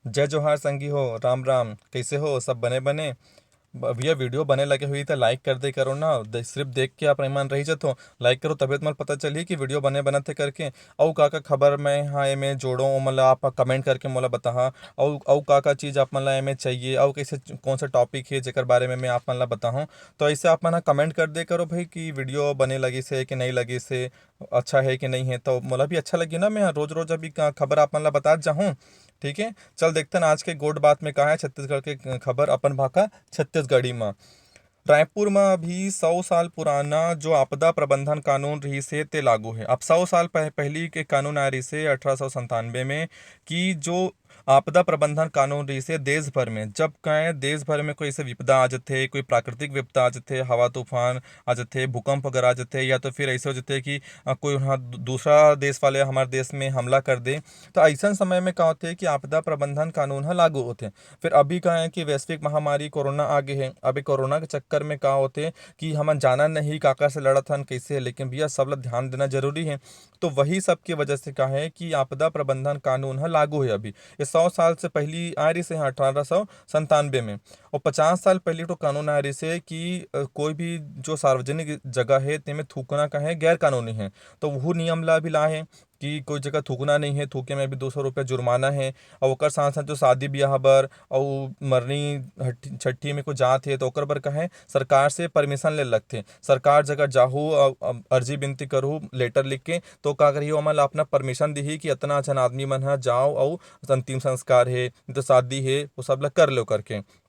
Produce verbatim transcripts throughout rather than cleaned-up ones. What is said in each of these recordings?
जय जोहार संगी हो, राम राम, कइसे हो? सब बने बने? ब-, भैया, वीडियो बने लगे होही त लाइक कर दे करो ना, दे-, सिर्फ देख के आप मन रही जथो। लाइक करो, तभे तुम्हारा पता चलही कि वीडियो बने बनत हे करके। अउ का का खबर मैं हा एमे जोड़ो, ओमन ला आप कमेंट करके मोला बताहा। अउ, अउ का का चीज़ आप मन ला एमे चाहिए, अउ कइसे, कौन सा टॉपिक हे जेकर बारे में मैं आप मन ला बताहूँ। तो ऐसे आप मन हा कमेंट कर दे करो भाई कि वीडियो बने लगिस हे कि नहीं लगिस हे, अच्छा हे कि नहीं हे, तो मोला भी अच्छा लगी ना, मैं रोज रोज अभी का खबर आप मन ला बतात जाहूँ। ठीक है, चल देखथन आज के गोठ बात में का है छत्तीसगढ़ के खबर अपन भाखा छत्तीसगढ़ी में। रायपुर में अभी सौ साल पुराना जो आपदा प्रबंधन कानून रहिस हे, ते लागू हे। अब सौ साल पह-, पहली के कानून आए रहिस हे अठारह सौ संतानवे में, कि जो आपदा प्रबंधन कानून रहिस हे देश भर में, जब कहें देश भर में कोई ऐसे विपदा आ जथे, कोई प्राकृतिक विपदा आ जथे, हवा तूफान आ जथे, भूकंप वगैरह आ जथे, या तो फिर ऐसे हो जथे कि, अ, कोई वहाँ दू-, दूसरा देश वाले हमारे देश में हमला कर दे, तो ऐसन समय में का होथे कि आपदा प्रबंधन कानून ह लागू होथे। फिर अभी का है कि वैश्विक महामारी कोरोना आ गे हे। अभी कोरोना के चक्कर में का होथे कि हमन जानन नहीं काकर से लड़त हन, कैसे हे, लेकिन भैया, सब ला ध्यान देना जरूरी है। तो वही सब के वजह से का है कि आपदा प्रबंधन कानून ह लागू है। अभी ये सौ साल से पहली आ रही से, हाँ, अठारह सौ संतानवे में, और पचास साल पहले तो कानून आ रही से कि, अ, कोई भी जो सार्वजनिक जगह है, तेमे थूकना का है, गैर कानूनी है। तो वो नियम ला भी ला है कि कोई जगह थूकना नहीं है, थूके में भी दो सौ रुपया जुर्माना है। और ओकर साथ साथ जो शादी ब्याह बर अउ मरनी हट्ठी-, छट्ठी में को जात हे, तो ओकर बर का है, सरकार से परमिशन ले लगथे। सरकार जगह जाहू, अ, अ, अर्जी विनती करहू, लेटर लिख के, तो का करही, ओमन ला अपना परमिशन दिही कि इतना झन आदमी मन ह जाओ अउ अंतिम संस्कार हे, तो शादी हे, वो सब ला कर लो करके।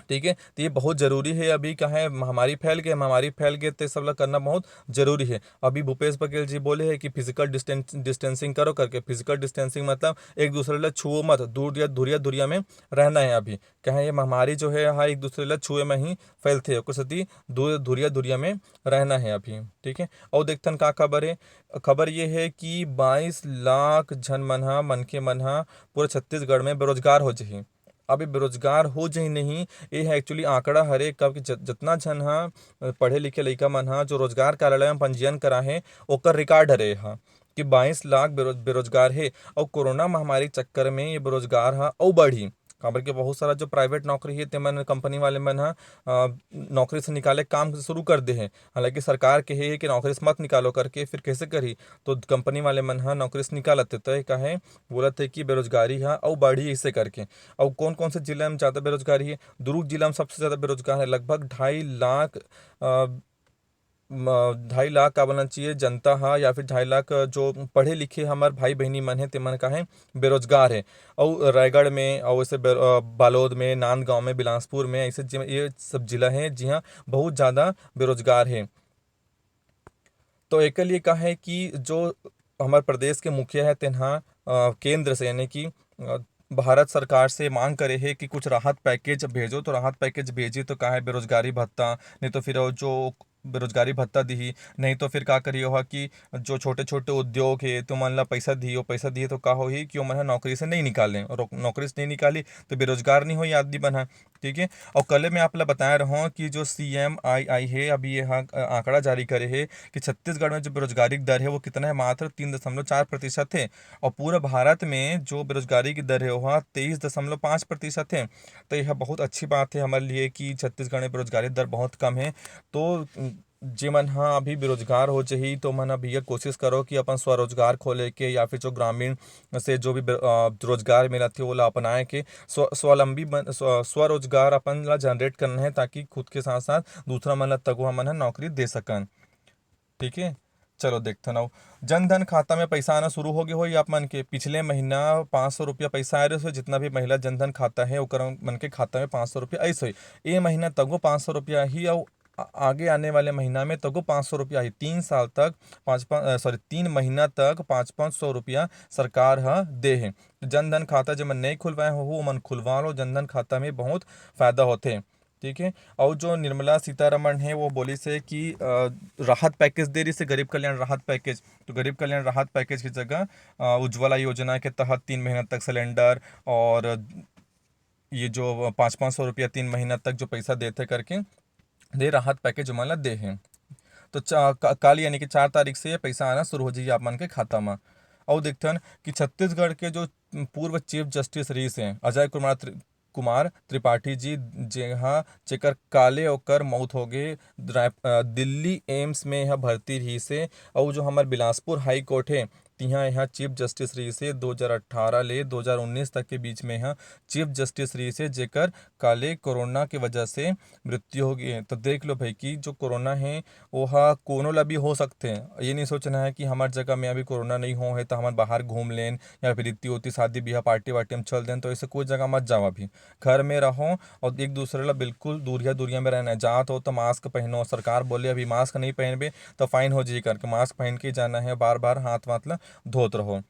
ठीक है, तो ये बहुत जरूरी है। अभी का है, महामारी फैल गए, महामारी फैल गए, तो ये सब ला करना बहुत जरूरी है। अभी भूपेश बघेल जी बोले हैं कि फिजिकल डिस्टेंस, डिस्टेंसिंग करो करके। फिजिकल डिस्टेंसिंग मतलब एक दूसरे ला छुओ मत, दूर या धुरिया धुरिया में रहना है। अभी कहें ये महामारी जो है, हाँ, एक दूसरे ला छुए में ही फैलथे, ओकर सेती दूर, धुरिया धुरिया में रहना है अभी। ठीक है, और देखथन का खबर है। खबर ये है कि बाईस लाख झन मन हा, मनखे मन हा पूरा छत्तीसगढ़ में बेरोजगार हो जही। अभी बेरोजगार हो जही नहीं, ये है एक्चुअली आंकड़ा हरे, कब कि ज-, जितना झन हा, अ, पढ़े लिखे लइका मन हा जो रोजगार कार्यालय में पंजीयन करा है, ओकर रिकॉर्ड हरे हा कि बाईस लाख बेरो-, बेरोजगार हे। और कोरोना महामारी चक्कर में ये बेरोजगार हा अउ बढ़ी, काबर के बहुत सारा जो प्राइवेट नौकरी हे, तेमन कंपनी वाले मन हा, अ, नौकरी से निकाले काम शुरू कर दे हे। हालांकि सरकार कहे हे कि नौकरी से मत निकालो करके, फिर कैसे करही? तो कंपनी वाले मन हा नौकरी से निकालत हे, तो ये का है, बोलत हे कि बेरोजगारी हा अउ बढ़ी ऐसे करके। अउ कौन कौन से जिला में ज़्यादा बेरोजगारी है? दुर्ग जिला में सबसे ज़्यादा बेरोजगार है, लगभग ढाई लाख, अ, म-, ढाई लाख का बोलना चाहिए जनता हा, या फिर ढाई लाख जो पढ़े लिखे हमार भाई बहनी मन है, ते मन का है बेरोजगार है। और रायगढ़ में, और ऐसे बे-, अ, बालोद में, नांदगांव में, बिलासपुर में, ऐसे जि-, ये सब जिला है, जी हाँ, बहुत ज़्यादा बेरोजगार है। तो एकर लिए का है कि जो हमार प्रदेश के मुखिया है, तेन हा, अ, केंद्र से, यानी कि, अ, भारत सरकार से मांग करे हे कि कुछ राहत पैकेज भेजो। तो राहत पैकेज भेजी तो का है, बेरोजगारी भत्ता, नहीं तो फिर वो जो बेरोजगारी भत्ता दिही, नहीं तो फिर का करियो हा कि जो छोटे-छोटे उद्योग हे, तो मन ला पैसा दिही, वो पैसा दिही तो का होही कि ओमन ह नौकरी से नहीं निकालें, और नौकरी से नहीं निकाली तो बेरोजगार नहीं होई आदमी मन ह। ठीक है, और कल मैं आप ला बताए रहूँ कि जो सी एम आई आई है, अभी ये हा, अ, आंकड़ा जारी करे है कि छत्तीसगढ़ में जो बेरोजगारी की दर है, वो कितना है, मात्र तीन दशमलव चार प्रतिशत है। और पूरा भारत में जो बेरोजगारी की दर है, वह तेईस दशमलव पाँच प्रतिशत है। तो यह बहुत अच्छी बात है हमारे लिए कि छत्तीसगढ़ में बेरोजगारी दर बहुत कम है। तो, उम, जे मन हा अभी बेरोजगार हो जही, तो मन अभी ये कोशिश करो कि अपन स्वरोजगार खोले के, या फिर जो ग्रामीण से जो भी बे-, अ, रोजगार मिलत हे, ओला अपनाए के स्व-, स्वावलंबी बन, स्व-, स्वरोजगार अपन ला जनरेट करना है, ताकि खुद के साथ साथ दूसरा मन ला तको हमन ह नौकरी दे सकन। ठीक है, चलो देखथन। अउ जन धन खाता में पैसा आना शुरू हो गए होही आप मन के। पिछले महीना पाँच सौ रुपया पैसा आए रहिस होही, जितना भी महिला जन धन खाता है, ओकर मन के खाता में पाँच सौ रुपया आइस होही। ए महीना तको पाँच सौ रुपया ही, अउ आ-, आगे आने वाले महीना में तको पाँच सौ रुपया ही। तीन साल तक पाँच पाँच, अ, सॉरी, तीन महीना तक पाँच पाँच सौ रुपया सरकार ह दे हे। जन धन खाता जेमन नइ खुलवाए हो, ओमन खुलवा लो, जन धन खाता में बहुत फायदा होथे। ठीक है, अउ जो निर्मला सीतारमण है, वो बोलिस हे कि, अ, राहत पैकेज दे रहिस हे, गरीब कल्याण राहत पैकेज। तो गरीब कल्याण राहत पैकेज की जगह, अ, उज्ज्वला योजना के तहत तीन महीना तक सिलेंडर और ये जो पाँच पाँच सौ रुपया तीन महीना तक जो पैसा देथे करके, दे राहत पैकेज ओमन ला दे हे। तो चा-, का-, काल यानी कि चार तारीख से ये पैसा आना शुरू हो जाही आप मन के खाता म। अउ देखथन कि छत्तीसगढ़ के जो पूर्व चीफ जस्टिस रहिस हे अजय कुमार त्रि-, कुमार त्रिपाठी जी, जेहा, जेकर काले ओकर मौत हो गे। राय-, अ, दिल्ली एम्स में यह भर्ती रहिस हे। अउ जो हमर बिलासपुर हाई कोर्ट हे, तिहां यह चीफ जस्टिस रहिस हे दो हज़ार अठारह ले दो हज़ार उन्नीस तक के बीच में यह चीफ जस्टिस रहिस हे, जेकर काले कोरोना के वजह से मृत्यु हो गई है। तो देख लो भाई कि जो कोरोना है, वो हा कोनो ला भी हो सकते हैं। ये नहीं सोचना है कि हमार जगह में अभी कोरोना नहीं हो है तो हमन बाहर घूम लेन या फिर इतनी उतनी शादी ब्याह पार्टी वार्टी में चल देन, तो ऐसे कोई जगह मत जाओ। अभी घर में रहो और एक दूसरे ला बिल्कुल दूरिया दूरिया में रहना है। जात हो तो मास्क पहनो, सरकार बोले अभी मास्क नहीं पहनबे तो फाइन हो जाए करके मास्क पहन के ही जाना है। बार बार हाथ वाथ ला धोत रहो।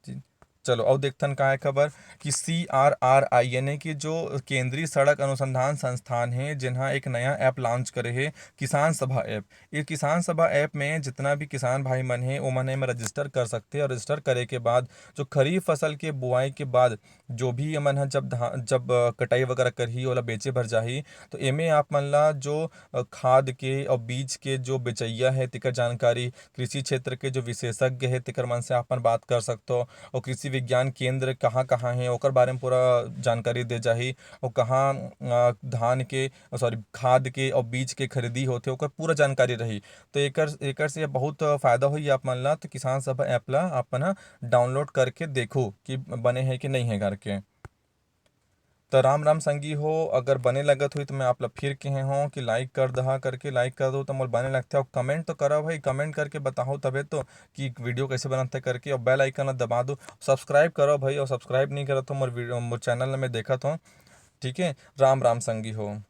जी। चलो, अउ देखथन का है खबर कि सी आर आर आई, यानी कि जो केंद्रीय सड़क अनुसंधान संस्थान है, जिन्हा एक नया ऐप लॉन्च करे है, किसान सभा ऐप। ये किसान सभा ऐप में जितना भी किसान भाई मन है, ओमन एमे रजिस्टर कर सकते हैं और रजिस्टर करे के बाद जो खरीफ फसल के बुआई के बाद जो भी एमन ह जब धा-, जब, अ, कटाई वगैरह करही, ओला बेचे बर जाही, तो एमे आप मन ला जो, अ, खाद के और बीज के जो बेचैया है, तेकर जानकारी, कृषि क्षेत्र के जो विशेषज्ञ हे, तेकर मन से आप मन बात कर सकथो। और कृषि विज्ञान केंद्र कहाँ-कहाँ हे, ओकर बारे में पूरा जानकारी दे जाही। और कहाँ, अ, धान के, सॉरी, खाद के और बीज के खरीदी होथे, ओकर पूरा जानकारी रही। तो एकर, एकर से बहुत फायदा होही आप मन ला। तो किसान सभा ऐप ला आप मन ह डाउनलोड करके देखो कि बने हे कि नहीं हे करके। त राम राम संगी हो, अगर बने लगत होही त मैं आप ला फिर कहे हों कि लाइक कर दहा करके, लाइक कर दो त मोर बने लगथे। अउ कमेंट तो करो भाई, कमेंट करके बताओ तबे तो कि वीडियो कैसे बनत हे करके, और बेल आइकन ला दबा दो, सब्सक्राइब करो भाई, और सब्सक्राइब नहीं करत हो मोर वीडियो, मोर चैनल में देखत हो, ठीक है। राम राम संगी हो।